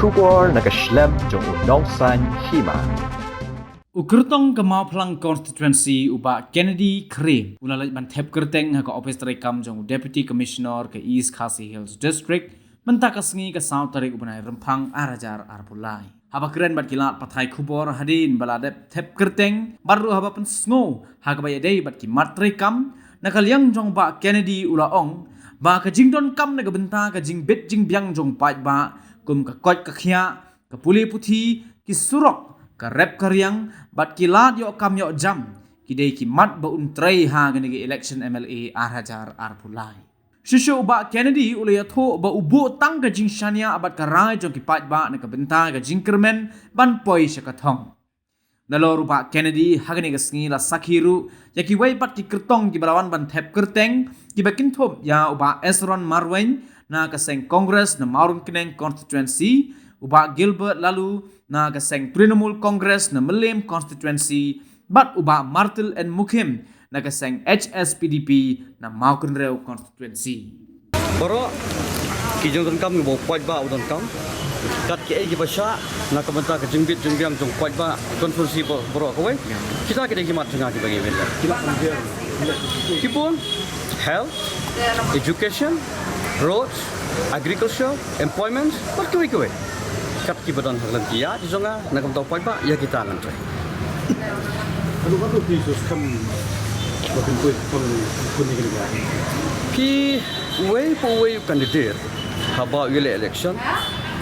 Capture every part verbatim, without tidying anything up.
Khubor na ka shlem jong u Nongsaiñ Hima. U kyrtong ka Mawphlang Constituency u Bah Kennedy Krim u la leit ban thep kyrteng ha ka ophis treikam jong u Deputy Commissioner ka East Khasi Hills District mynta ka sngi ka saw tarik u bnai Rymphang ar hajar arphew lai. Haba kren bad ki lad pathai khubor hadien ba la dep thep kyrteng bad ruh haba pynsngew ha kaba ïadei bad ki mat treikam, na ka liang jong Bah Kennedy u la ong ba ka jingdonkam na ka bynta ka jingbit jingbiang jong paidbah kum ka koit ka khiah, ka pule puthi, ki surok, ka rep ka riang bad ki lad ïoh kam ïoh jam ki dei ki mat ba un trei ha kane ka election M L A ar hajar arphew lai. Shuh shuh u Bah Kennedy u la ïathuh ba u buh tang ka jingshaniah bad ka rai jong ki paidbah na ka bynta ka jingkyrmen ban poi sha ka thong. Nalor u Bah Kennedy ha kane ka sngi la sakhi ruh ïa kiwei pat ki kyrtong kiba la wan ban thep kyrteng, kiba kynthup ïa u Bah Esron Marwein na ka seng Congress na Mawryngkneng Constituency, u Bah Gilbert Laloo na ka seng Trinamool Congress na Mylliem Constituency, bad u Bah Martil N Mukhim na ka seng H S P D P na Mawkynrew Constituency. Baroh ki jingdonkam kiba u paidbah u donkam, kat kiei kiba shah na ka bynta ka jingbit jingbiang jong u paidbah constituency ba-, baroh kawei, kita ki dei ki mat jong nga kiba ngi bynta. Ki bun, health, education, roads, agriculture, employment, bad kiwei kiwei. Kat kiba don ha ka lynti ïa jong nga na ka bynta u paidbah, ïa kita ngan trei. Kano kano phi shu skhem ba phin poi khun, khun ïa kane ka? Phi, uwei pa uwei u candidate haba u ïaleh election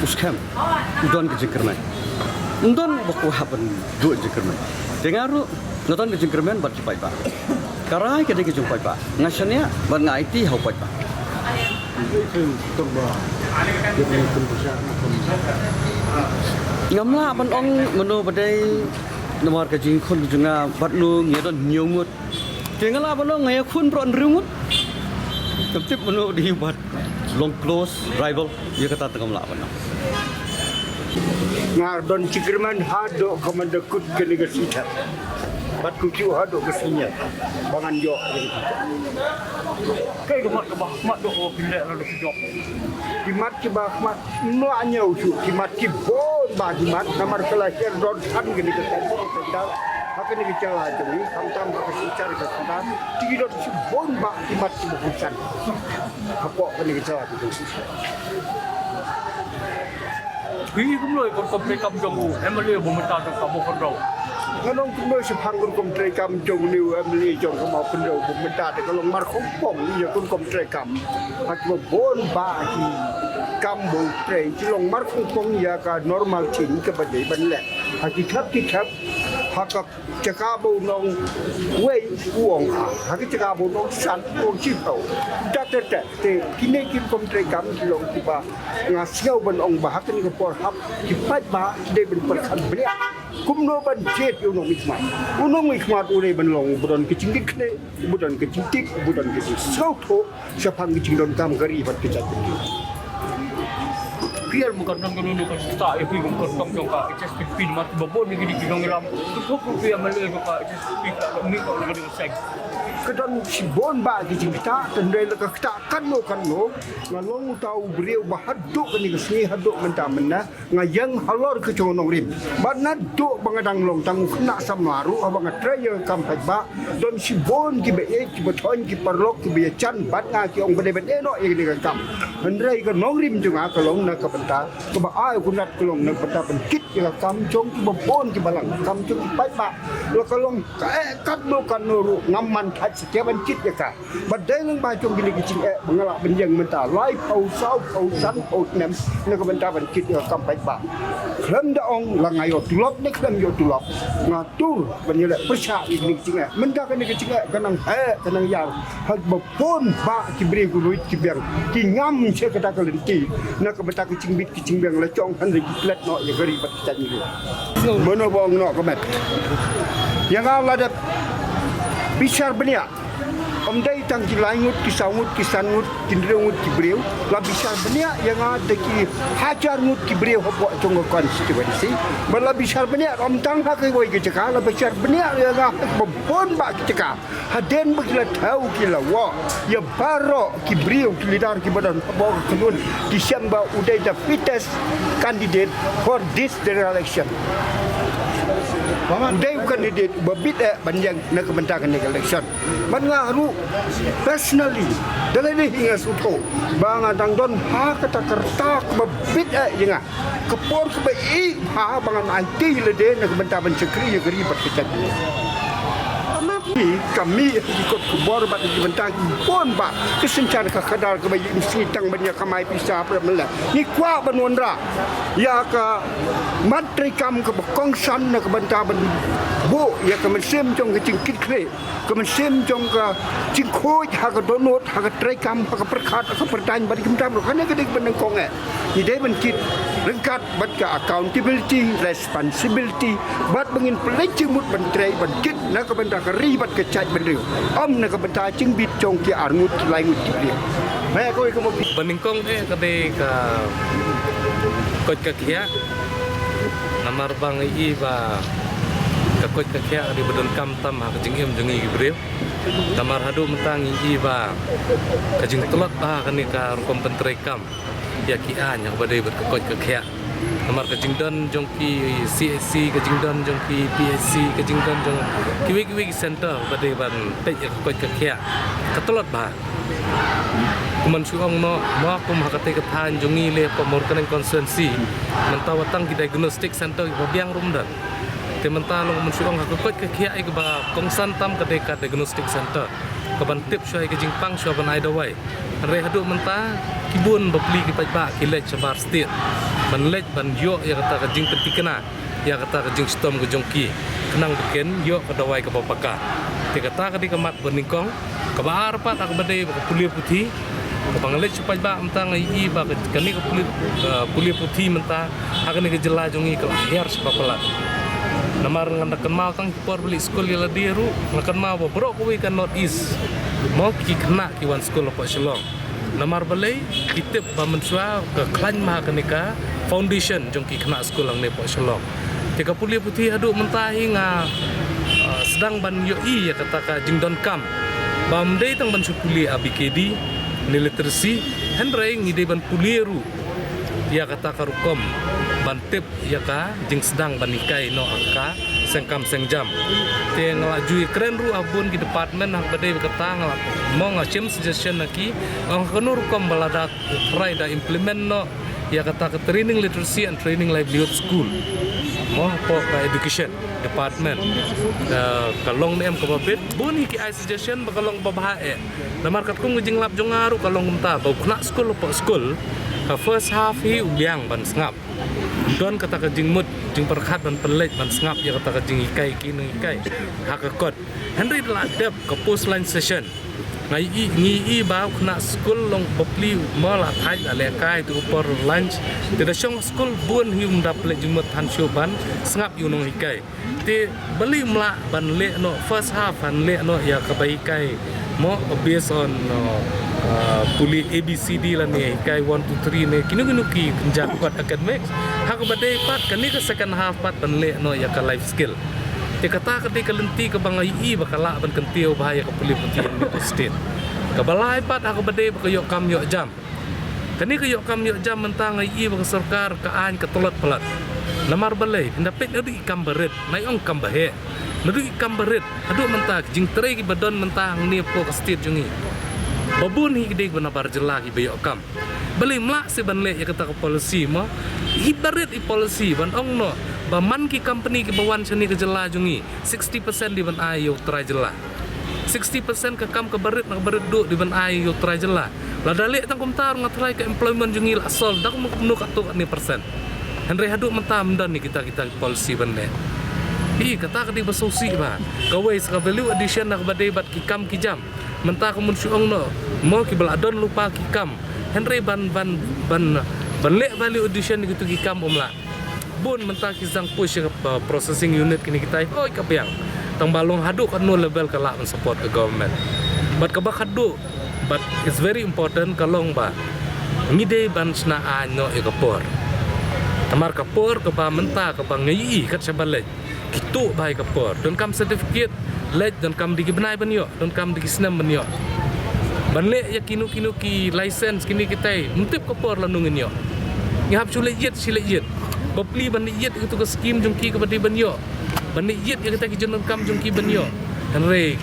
u skhem u don ka jingkyrmen. Ym don ba kwah ban duh jingkyrmen. Te nga ruh nga don ka jingkyrmen bad ki paidbah. Ka rai ka dei ka jong u paidbah. Nga shaniah bad nga aiti ha u paidbah. Ngam lah ban ong mano ba dei namar ka jingkhun ka jong nga bad no ngi don hynñiew ngut. Te nga lah ban ong nga ïakhun baroh hynriew ngut. Ngam tip mano ba dei bad long close rival, ïa kata te ngam lah ban ong. Nga don jingkyrmen haduh ka manda kut kane ka sngi. Bad kumjuh haduh ka sngi ba ngan ïoh. Kaei ka mat kaba khmat doh ba phin leh la da ka jop. Ki mat kiba khmat, ym lah ñiew shuh, ki mat ki bun bah ki mat, namar ka la hiar don kane ka seng, ha kane ka jylla jong ngi, khamtam ha ka seng ka seng, ki don ki bun bah ki mat kiba khun san. Hapoh kane ka jylla jong ngi. Phi kumno ïa ka rukom treikam jong u M L A ba mynta jong ka Mawkynrew? Ngan ong kumno shaphang ka rukom treikam jong une u M L A jong ka Mawkynrew ba mynta te ka long markhongpong ïa ka rukom treikam. Ha kiba bun bah ki kam ba u trei ki long markhongpong ïa ka normal thing kaba dei ban leh. Ha ki khep ki khep, ha ka jaka ba u nong wei u ong a, ha ka jaka ba u nong san u ong shiphew. Da te te te kine ki rukom treikam ki long kiba nga sngew ban ong ba ha kane ka por hap ki paidbah ki dei ban pyrkhat bniah kumno ban jied ïa u nongmihkhmat. U nongmihkhmat u dei ban long uba don ka jingkitkhlieh, uba don ka jingtip, uba don ka jingsngewthuh shaphang ka jingdonkam ka ri bad ka jaitbynriew. Phi ïa, ma ka don kano kano ka ktah ïa phi kum ka rukom jong ka H S P D P namar kiba bun ïa kine ki nongïalam, ka thok ruh phi ïa ma lei jong ka H S P D P ka la mih ka la ka ding seng. Ka don shibun bah ki jingktah, hynrei la ka ktah kano kano, nga long uta u briew ba haduh kane ka sngi haduh mynta mynne nga ïeng halor ka jong u nongrim. Bad naduh ba nga dang long tang u khynnah samla ruh haba nga trei ïa ka kam paidbah, don shibun kiba ïeit, kiba thoiñ, ki paralok, kiba ïajan bad nga, ki ong ba dei ban ïehnoh ïa kane ka kam. Hynrei ka nongrim jong nga ka long na ka bynta kaba ai u Kynrad, ka long na ka bynta ban kit ïa ka kam jong kiba bun kiba lang, kam jong ki paidbah. La ka long kaei katno katno ruh ngam man thait satia ban kit ïa ka. Ba dei lang ba jong kine ki jingeh ba nga lah ban ïeng mynta laiphew, sawphew, sanphew snem na ka bynta ban kit ïa ka kam paidbah. Khlem da ong la nga ïoh tulop ne khlem ïoh tulop, nga tur ban ïaleh pyrshah ïa kine ki jingeh. Mynta kane ka jingeh ka nang heh ka nang ïar ha ba bun bah ki briew ki ruid ki biang ki ngam sha kata ka lynti na ka bynta ka jingbit ka jingbiang la jong, hynrei ki klet noh ïa ka ri bad ka jaitbynriew. Mano ba ong noh ka met? Ïa nga la dep bishar bniah. Ym dei tang ki lai ngut, ki saw ngut, ki san ngut, ki hynriew ngut ki briew. La bishar bniah ïa nga da ki hajar ngut ki briew hapoh jong ka constituency. Ba la bishar bniah ym tang ha kawei ka jaka, la bishar bniah ïa nga ha bun bah ki jaka. Hadien ba ki la thew ki la wad ïa baroh ki briew ki leader kiba don hapoh ka kynhun, ki shem ba u dei the fittest candidate for this general election. U dei u candidate uba bit eh ban ïeng na ka bynta kane ka election. Bad nga ruh personally, da lade hi nga sngewthuh ba nga dang don ha kata ka rta kaba bit eh ïa nga. Ka por kaba ïeit bha ba ngan aiti lade na ka bynta ban shakri ïa ka ri bad ka jaitbynriew. Ka mih ha ki kot khubor bad ki bynta ki bun bah ka synshar ka khadar kaba ïeit, ym sngi tang ban ïa kamai pisa, pyrshah mynta ngi kwah ban wanrah ïa ka mat treikam kaba kongsan na ka bynta ban buh ïa ka mynsiem jong ka jingkitkhlieh, ka mynsiem jong ka jingkhuid ha ka dohnud, ha ka treikam, ha ka pyrkhat, ha ka pyrthei bad ki bynta baroh. Kane ka dei ka bynta nyngkong eh. Ngi dei ban kit ryngkat bad ka accountability, responsibility, bad ba ngin pynleit jingmut ban trei ban kit na ka bynta ka ri bad ka jaitbynriew, ym na ka bynta jingbit jong ki arngut ki laingut ki briew. Ba nyngkong eh ka dei ka koit ka khiah. Namar ba ngi i ba ka koit ka khiah ka dei ba donkam tam ha ka jingim jong ngi ki briew. Namar haduh mynta ngi i ba ka jingtlot bha kane ka rukom pyntreikam ïa ki aiñ ha kaba dei bad ka koit ka khiah. Namar ka jingdon jong ki C H C, ka jingdon jong ki P H C, ka jingdon jong kiwei kiwei ki center ba dei ban peit ïa ka koit ka khiah, ka tlot bha. Kum ban shu ong noh, mo kum ha katei ka thaiñ jong ngi leh, Mawryngkneng constituency, mynta wat tang ki diagnostic center kiba biang ruh ym don. Te mynta long kum ban shu ong ha ka koit ka khiah ïa kaba kongsan tam ka dei ka diagnostic center, ka ban tip shuwa ïa ka jingpang shuwa ban ai dawai. Hynrei haduh mynta ki bun bapli ki paidbah ki leit shabar state ban leit ban ïoh ïa kata ka jingpyntikna ïa kata ka jingshitom ka jong ki, khnang ba kin ïoh ka dawai kaba paka. Te kata ka dei ka mat ba nyngkong. Kaba ar pat ha kaba dei ba ka pule puthi, kaba nga leit sha paidbah mynta nga ïohi ba ka, kane ka pule, ka pule puthi mynta ha kane ka jylla jong ngi ka la hiar sha ba palat. Namar nga da kynmaw tang por ba leit skul ïa lade ruh, nga kynmaw ba baroh kawei ka North East, mo, ki khynnah ki wan skul hapoh Shillong. Namar balei? Ki tip ba mynshuwa ka khlaiñ ma kane ka foundation jong ki khynnah skul hangne hapoh Shillong. Te ka pule puthi haduh mynta hi nga, ah, sdang ban ïohi ïa kata ka jingdonkam ba ym dei tang ban shu pule A B K D ne literacy, hynrei ngi dei ban pule ruh ïa kata ka rukom ban tip ïa ka jingsdang ban hikai noh ha ka seng kam seng jam. Te nga la ju ïakren ruh ha bun ki department ha kaba dei bad kata, nga la, mo, nga shim suggestion na ki, ong ha kano rukom ba lada try da implement noh ïa kata ka training literacy and training livelihood school, mo, hapoh ka education department, eh, ka long ne em kaba bit. Bun hi ki ai suggestion ba ka long ba bha eh. Namar katkum ka jinglap jong nga ruh ka long kumta ba u khynnah skul hapoh skul, ka first half hi u biang ban sngap. Don kata ka jingmut jingpyrkhat ban pynleit ban sngap ïa kata ka jinghikai ki nonghikai ha ka kot. Hynrei da la dep ka post lunch session, nga i, ngi i ba u khynnah skul long bapli, mo, la thait, la lehkai ha ka por lunch. Te da shong skul bun hi um da pynleit jingmut than shuh ban sngap ïa u nonghikai. Te balei ym lah ban leh noh first half, ban leh noh ïa kaba hikai, mo, based on, uh, uh, pule A B C D lane hikai one two three ne kino kino ki kynja kot academics. Ha kaba dei pat kane ka second half pat ban leh noh ïa ka life skill. Te kata ka dei ka lynti kaba nga i ba ka lah ban kyntiew bha ïa ka pule puthi ha ka state. Kaba lai pat ha kaba dei ba ka ïoh kam ïoh jam. Kane ka ïoh kam ïoh jam mynta nga i ba ka sorkar ka aiñ ka tlot palat. Namar balei? Hynda peit naduh i kam barit, nai ong kam baheh. Naduh i kam barit haduh mynta, ka jingtrei kiba don mynta hangne hapoh ka state jong ngi, ba bun hi ki dei kiba na bar jylla kiba ïoh kam. Balei ym lah seh ban leh ïa kata ka policy, mo? Hi barit i policy ban ong noh ba man ki company kiba wan shane ka jylla jong ngi, sixty percent dei ban ai ïa u trai jylla. Sixty percent ka kam kaba rit na kaba rit duh dei ban ai ïa u trai jylla. Lada leh tang kumta ruh nga tharai ka employment jong ngi la solve da kumno kumno katto katne percent. Hynrei haduh mynta ym don ïa kita kita ki policy ban leh. Hi, kata ka dei ba sngewsih bha. Kawei sa ka value addition na kaba dei bad ki kam ki jam. Mynta ka, mut shu ong noh, mo, kiba la don lypa ki kam, hynrei ban, ban, ban, ban leh value addition ïa kito ki kam ym lah. Bun mynta ki sdang push ïa ka, uh, processing unit kine kitai, oi, ka biang. Tang ba long haduh katno level ka lah ban support ka government. Bad kaba khatduh, but it's very important, ka long ba ngi dei ban shna aiñ noh ïa ka por. Namar ka por kaba mynta kaba ngi ïohi kat shaba leit, ki tuh bha ïa ka por. Donkam certificate leit, donkam da ki bnai ban ïoh, donkam da ki snem ban ïoh. Ban leh ïa kino kino ki license, kine kitai, ym tip ka por lano ngin ïoh. Ngi hap shu leit ïit, shu leit ïit. Bapli ban leit ïit ïa katu ka skim jong ki kaba dei ban ïoh, ban leit ïit ïa kita ki jingdonkam jong ki ban ïoh. Hynrei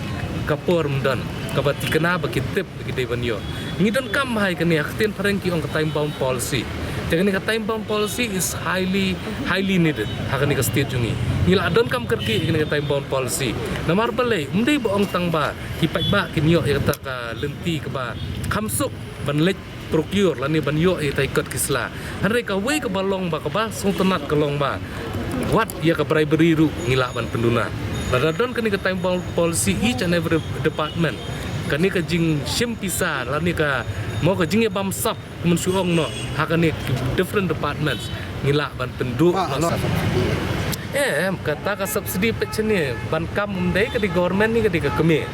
ka por ym don, kaba thikna ba ki tip ba ki dei ban ïoh. Ngi donkam bha ïa kane, ha ka ktien phareng ki ong ka time bound policy. Te kane ka time bound policy is highly, highly needed ha kane ka state jong ngi. Ngi la donkam kyrkieh ïa kane ka time bound policy. Namar balei? Ym dei ba ong tang ba ki paidbah kin ïoh ïa kata ka lynti kaba kham suk ban leit procure lane ban ïoh ïa kita ki kot ki sla. Hynrei kawei kaba long ba, kaba sngewtynnat ka long ba, wat ïa ka bribery ruh ngi lah ban pynduna. Lada don kane ka time bound policy, each and every department, kane ka jingshim pisa lane ka, mo, ka jingïabamsap, kumno shu ong noh, ha kane ki different departments ngi lah ban pynduh. Ba, noh. Em, kata ka subsidy peit shane, ban kam ym dei ka dei government ne ka dei ka kmie.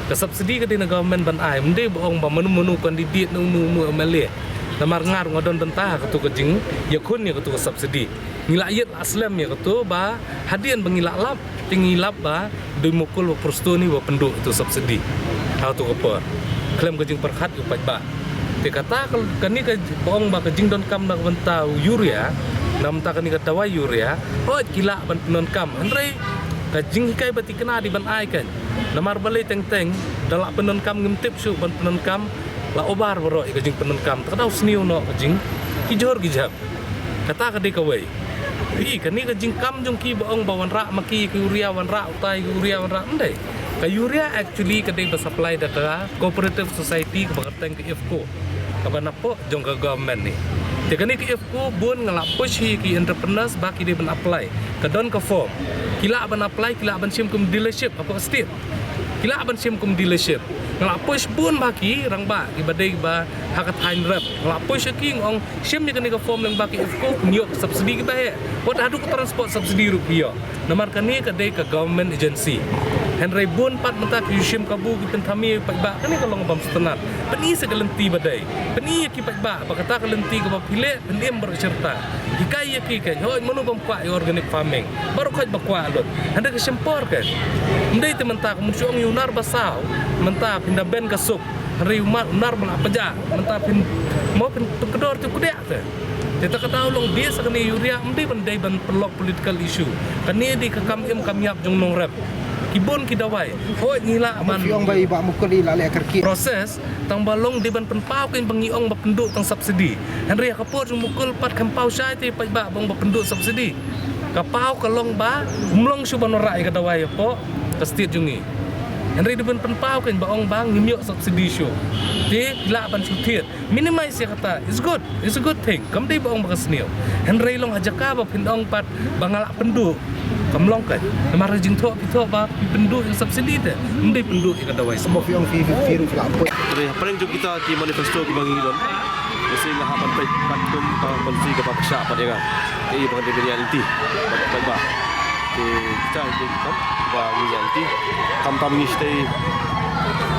Ka subsidy ka dei na government ban ai, ym dei ba ong ba mano mano candidate, na uno uno M L A. Namar nga ruh nga don bynta ha katu ka jingïakhun ïa katu ka subsidy. Ngi la ïit la slem ïa katu ba hadien ba ngi la lap, te ngi lap ba dei mukul ba Prestone ba pynduh ïa katu subsidy ha katu ka por khlem ka jingpyrkhat ïa u paidbah. Te kata ka, kane ka ba ong ba ka jingdonkam na ka bynta u urea, na bynta kane ka dawai urea, hooid ki lah ban pyndonkam. Hynrei ka jinghikai ba thikna dei ban ai kan. Namar balei teng teng da la pyndonkam, ngim tip shuh ban pyndonkam, la ubar baroh ïa ka jingpyndonkam. Te ka daw sniew noh ka jing, ki jhur ki jhep. Kata ka dei kawei. Ï, kane ka jingkam jong ki ba ong ba wanrah ma ki ïa ka urea, wanrah utai ïa ka urea, wanrah, ym dei. Ka urea actually ka dei ba supply da ka cooperative society kaba kyrteng ka IFFCO, kaba napoh jong ka government ne. Te kane ka IFFCO bun nga la push ïa ki entrepreneurs ba ki dei ban apply. Ka don ka form. Ki lah ban apply, ki lah ban shim kum dealership hapoh state. Ki lah ban shim kum dealership. Nga la push bun bha ki rangbah kiba dei ba ha ka thaiñ rep. Nga la push ïa ki, nga ong shim ïa kane ka form lyngba ka IFFCO, pynïoh subsidy kiba heh. Wat haduh ka transport subsidy ruh pynïoh. Namar kane ka dei ka government agency. Hynrei bun pat mynta ki ïa shim kabu, ki pynthymmai ïa u paidbah, kane ka long bym sngewtynnat. Pyni sa ka lynti ba dei. Pyni ïa ki paidbah ba kata ka lynti kaba phi leh, pynim baroh shi rta. Hikai ïa ki kan, hooid, mano bym kwah ïa organic farming. Baroh khoit ba kwah lut. Hynrei ka shim por kan. Ym dei te mynta ka, mut shu ong ïa u nar ba saw, mynta phin da ban ka suk. Hynrei u mar, u nar ba la pjah, mynta phin, mo, phin pynkdor te u kdiah te. Te ta ka daw long beit sa kane urea, ym dei ban dei ban pynlong political issue. Kane dei ka kam im kam ïap jong nongrep. Ki bun ki dawai. Hooid, ngi lah ban, phi ong ba i Bah Mukul i la leh kyrkieh. Process, tang ba long dei ban pynpaw, kan, ba ngi ong ba pynduh tang subsidy. Hynrei ha ka por jong Mukul pat kam paw shai te paidbah ba ong ba pynduh subsidy. Ka paw ka long ba ym long shuh ban wanrah ïa ka dawai hapoh ka state jong ngi. Hynrei dei ban pynpaw, kan, ba ong ba ngim ïoh subsidy shuh. Te lah ban shu thied. Minimize ïa kata. It's good. It's a good thing. Kam dei ba ong ba ka sniew. Hynrei long ha jaka ba phin ong pat ba nga lah pynduh. Kam long kan. Namar jingthoh phi thoh ba phi pynduh ïa subsidy te. Ym dei pynduh ïa ka dawai. Sngewbha phi ong phi, phi, phi ruh phi lah poi. Hynrei hapdeng jong kita ki manifesto kiba ngi don, lehse nga hap ban peit pat kum ka policy kaba pyrshah pat ïa nga. Kaei ba ngan dei ban ïa lynti. Bad ba Te kita ngi dei ki kam ba ngi ïa lynti. Khamtam ngi shatei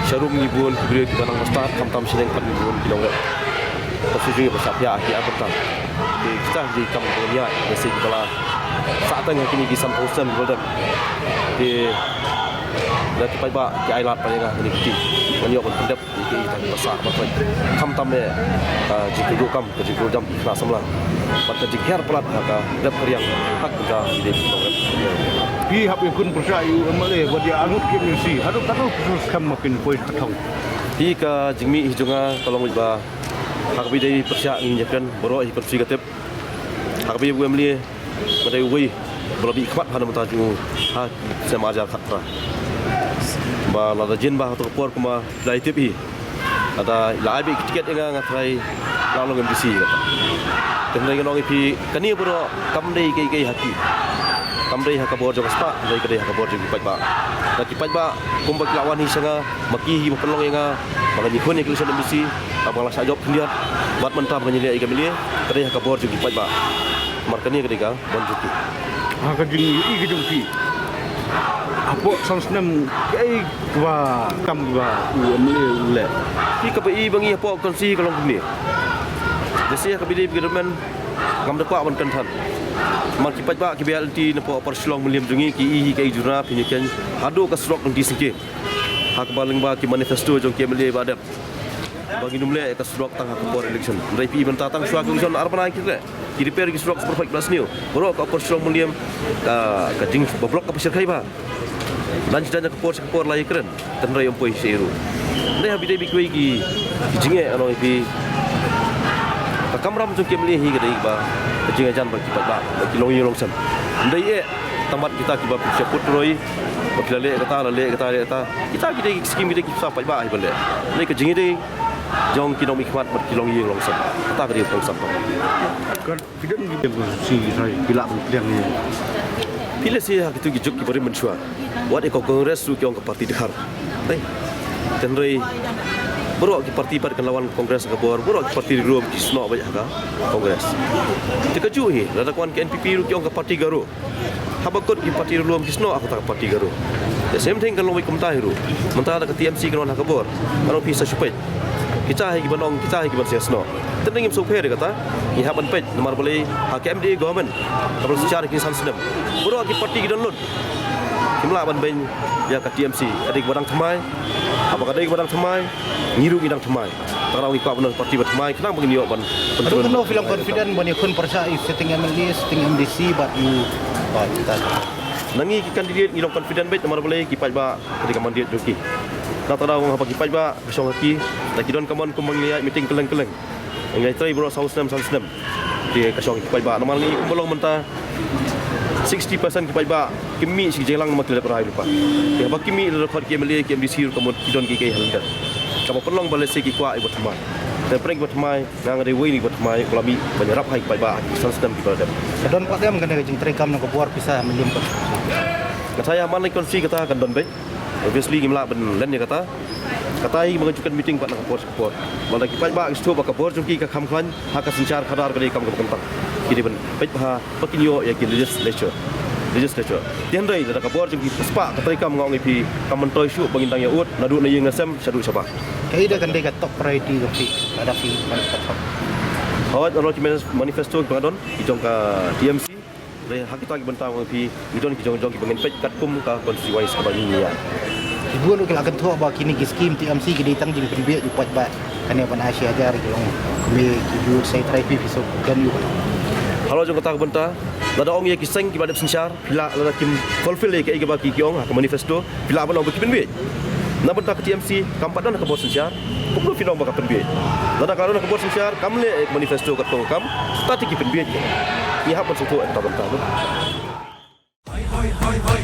sharum ngi bun ki briew kiba nang ba stad, khamtam shaneng pat ngi bun ki nongrep. Ka shu jingïa ba shah pia ki ar bynta. Te kita ngi dei ki kam ba ngi ïa, lehse kiba la sah tang ha kine ki sanphew snem kiba la dep. Te da ki paidbah ki ai lad pat ïa nga ha kine ki kti. Ngan ïoh ban pyndep ïa ki, ïa kita kiba sah ba poi. Khamtam eh, ah, jingkyrduh kam, ka jingkyrduh jam ki khynnah samla. Bad ka jinghiar palat ha ka rep ka riang, ha ka bynta ki dei ki nongrep. Phi hap ïakhun pyrshah ïa u MLA bad ïa arngut ki MDC. Haduh katno phi sngewskhem ba kin poi ha thong? Hi ka jingmih hi jong nga ka long ba ha kaba dei pyrshah ngin ïakren baroh hi, phi ka tip. Ha kaba ïa u MLA nga dei uwei ba la mih khmat ha na bynta jong u ha ki snem ar hajar khatphra. Ba lada jin ba ha kato ka por kumba phi la ïa tip hi, lada la ai beit ki tiket ïa nga, nga tharai nga long MDC, kata. Te hynrei ngan ong ïa phi, kane baroh kam dei kaei kaei ha ki. Kam dei ha ka bor jong ka spah, hynrei ka dei ha ka bor jong ki paidbah. Da ki paidbah kumba ki la wan hi sha nga, ma ki hi ba pynlong ïa nga ba ngan ïakhun ïa ka election MDC, ba nga la shah jop khyndiat, bad mynta ba ngan ïaleh ïa ka MLA, ka dei ha ka bor jong ki paidbah. Namar kane ka dei ka mon jong ki. Ha ka jingïohi ka jong phi, Hapoh san snem kaei kaba kam kaba u M L A u leh? Phi, kaba i ba ngi hapoh constituency ka long kumne. Lehse ha kaba ïadei bad ka development ngam da kwah ban kynthoh. Namar ki paidbah kiba ïaid lynti napoh Upper Shillong Mylliem jong ngi ki i hi kaei jong nga, phin ïa khein haduh ka surok lynti syngkien. Ha kaba lyngba ki manifesto jong ki M L A ba dep ba ngin ym leh ka surok tang ha ka por election. Hynrei phi i mynta tang shuwa ka election ar bnai ki leh. Ki repair ki surok super fast ba sniew. Baroh ka Upper Shillong Mylliem ka, ka jingbablok kaba shyrkhei bha. Dang sdang ka por sha ka por la ïakren. Tang hynrei ym poi shisha ruh. Hynrei ha ba ïadei bad kiwei ki, ki jingeh, ano, ïa phi, ka kamram jong ki M L A hi ka dei ba ka jingïajan bad ki paidbah, bad ki longïing longsem. Hynrei eh, tang bad kita kiba pynsheput roi ba ki la leh kata, la leh kata, leh kata. Kita ki dei ki skim, ki dei ki pisa paidbah hi ba leh. Hynrei ka jingïadei jong ki nongmihkhmat bad ki longïing longsem, kata ka dei ka kongsan. Phi don ki biang, si, sai, phi lah ban pdiang ïa. Phi, lehse ha kitu ki juk kiba rim mynshuwa, wat ïa ka Congress ruh ki ong ka party dkhar. Hei. Tang hynrei baroh ki party pat kan la wan Congress ha ka bor, baroh ki party riewlum ki snoh beit ha ka Congress. Te kajuh hi, lada ka wan ka N P P ruh ki ong ka party Garo. Haba kut ki party riewlum ki snoh ha kata ka party Garo. Te same thing kan long beit kumta hi ruh. Mynta da ka T M C kan wan ha ka bor, kan ong phi sa shu peit. Kita hi kiban ong, kita hi kiban snoh. Tang hynrei ngim sngewpher ïa kata. Ngi hap ban peit namar balei ha ka M D A government kaba la synshar kine san snem, baroh ki party ki don lut. Kim lah ban beiñ ïa ka T M C. Ka dei kaba dang thymmai. Haba ka dei kaba dang thymmai, ngi ruh ngi dang thymmai. Tang ngi kwah ban don party ba thymmai khnang ba ngin ïoh ban. Haduh katno phi long confident ban ïakhun pyrshah ïa sitting M L A, sitting M D C bad ïa, bad kita? Na ngi ki candidate ngi long confident beit namar balei, ki paidbah ka dei ka mandate jong ki. Nangta da ong haba ki paidbah ka shong ha ki, da ki don ka mon kumba ngi ïa meeting kylleng kylleng. Ngi ïa trei baroh saw snem san snem. Te ka shong ki paidbah namar ngi kumba long mynta sixty percent ki paidbah kim mih sha ki jingïalang namar ki la dep rai lypa. Te haba kim mih la dep khot ki M L A ki M D C ruh ka mut ki don kiei kiei ha lyndet. Kaba pynlong ba lehse ki kwah ïa ba thymmai. Te pyrshah ïa ba thymmai, nga nga dei uwei na kiba thymmai uba la mih ban ïarap ha ki paidbah ha ki san snem kiba la dep. Ka don pat em kane ka jingtrei kam na ka bor pisa ha Mylliem pat? Nga tharai ha man la ki constituency kata kan don beit. Obviously ngim lah ban len ïa kata. Kata hi ba nga ju ken meeting pat na ka por sha ka por. Lada ki paidbah ki sngewthuh ba ka bor jong ki ka kham khlaiñ ha ka synshar khadar ka dei kam kaba kyntang, ki dei ban peit bha ba kin ïoh ïa ki legislature, legislature. Te hynrei lada ka bor jong ki ka spah ka treikam, nga ong ïa phi, kam myntoi shuh ba ngin dang ïa ud naduh na ïing na sem shaduh shabar. Kaei da kan dei ka top priority jong phi lada phi ban ka top? Hooid, na ki manifesto kiba nga don, ki jong ka T M C. Hynrei ha kita ki bynta, nga ong ïa phi, ngi don ki jong jong kiba ngin peit katkum ka constituency kaba ngi ïa. Ki bun ruh ki la kynthoh ba kine ki skim T M C ki dei tang jingpynbiej ïa u paidbah. Kane ban ai shi hajar ki long kmie ki youth, sa trai phi phi suk don ïa u. Halor jong kata ka bynta, lada ong ïa ki seng kiba dep synshar, phi lah, lada kim fulfill ïa kaei kaba ki, ki ong ha ka manifesto, phi lah ban ong ba ki pynbiej. Na bynta ka T M C kam pat don ha ka bor synshar. Kumno phi ong ba ka pynbiej? Lada ka don ha ka bor synshar, kam leh manifesto katto ka kam, ta te ki pynbiej. Ngi hap ban sngewthuh ïa kata bynta. Hoi, hoi, hoi, hoi.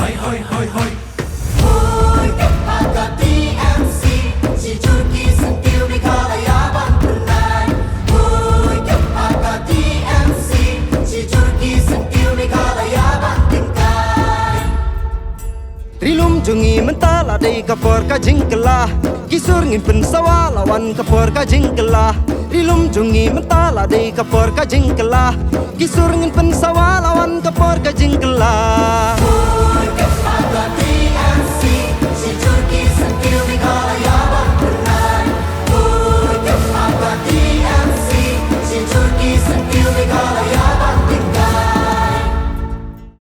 Hoi, hoi, hoi, hoi. Hoi, ka T M C. Shi jur ki syntiew Meghalaya ban pynlait. Hoi, ka T M C. Shi jur ki syntiew Meghalaya ban pynlait. Ri lum jong ngi mynta la dei ka por ka jingkylla. Ki sur ngin pynsawa la wan ka por ka jingkylla. Ri lum jong ngi mynta la dei ka por ka jingkylla. Ki sur ngin pynsawa la wan ka por ka jingkylla.